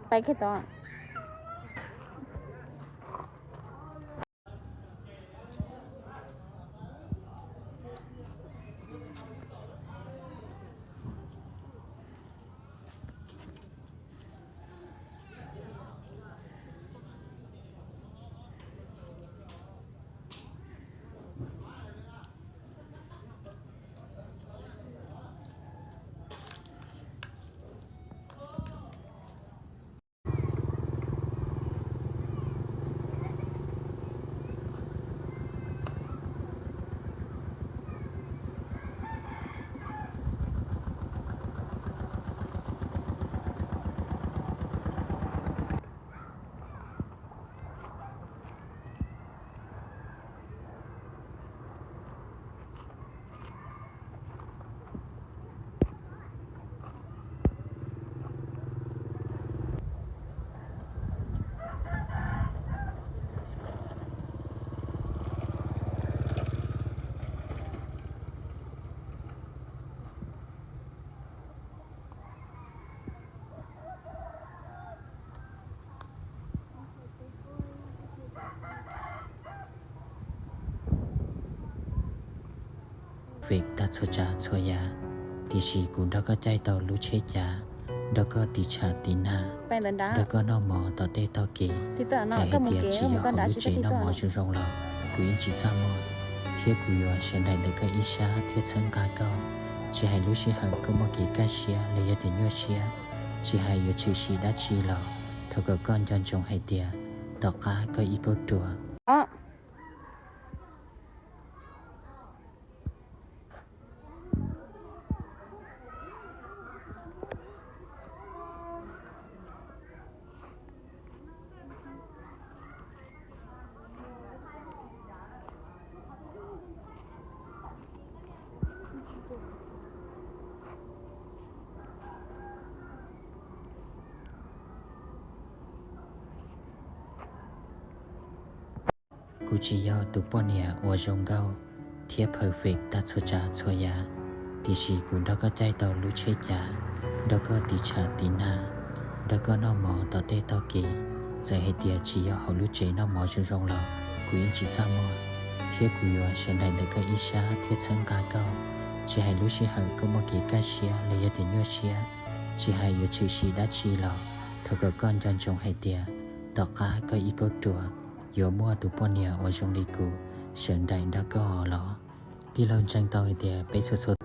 Pais kiag tod. Fem tag txhua tsav txhua yam, tiam sis kuv nrog koj caij tau lub tsheb cav, nrog koj tiv tshav tiv nag, nrog koj noj mov tom tej tog kev. Txawm hais tias tsis yog hauv lub tsev noj mov zoo zoo los kuv yeej tsis txaj muag, thiab kuv yuav sawv nraim ntawm koj ib sab thiab txhawb nqa koj. Tsis hais lub sij hawm koj muaj kev kaj siab los yog tias nyuaj siab, tsis hais yuav tshwm sim dab tsi los, thov kom koj nco ntsoov hais tias tom qab koj ib kauj ruam. Kuv tsis yog tus poj niam uas zoo nkauj thiab perfect tag txhua tsav txhua yam, tiam sis kuv nrog koj caij tau lub tsheb cav, nrog koj tiv tshav tiv nag, nrog koj noj mov tom tej tog kev. Txawm hais tias tsis yog hauv lub tsev noj mov zoo zoo los kuv yeej tsis txaj muag, thiab kuv yuav sawv nraim ntawm koj ib sab thiab txhawb nqa koj. Tsis hais lub sij hawm koj muaj kev kaj siab los yog tias nyuaj siab, tsis hais yuav tshwm sim dab tsi los, thov kom koj nco ntsoov hais tias tom qab koj ib kauj ruam yuav muaj tus poj niam uas zoo li kuv sawv nraim nrog koj los. Tij laug ntseeg tau hais tias peb txhua txhua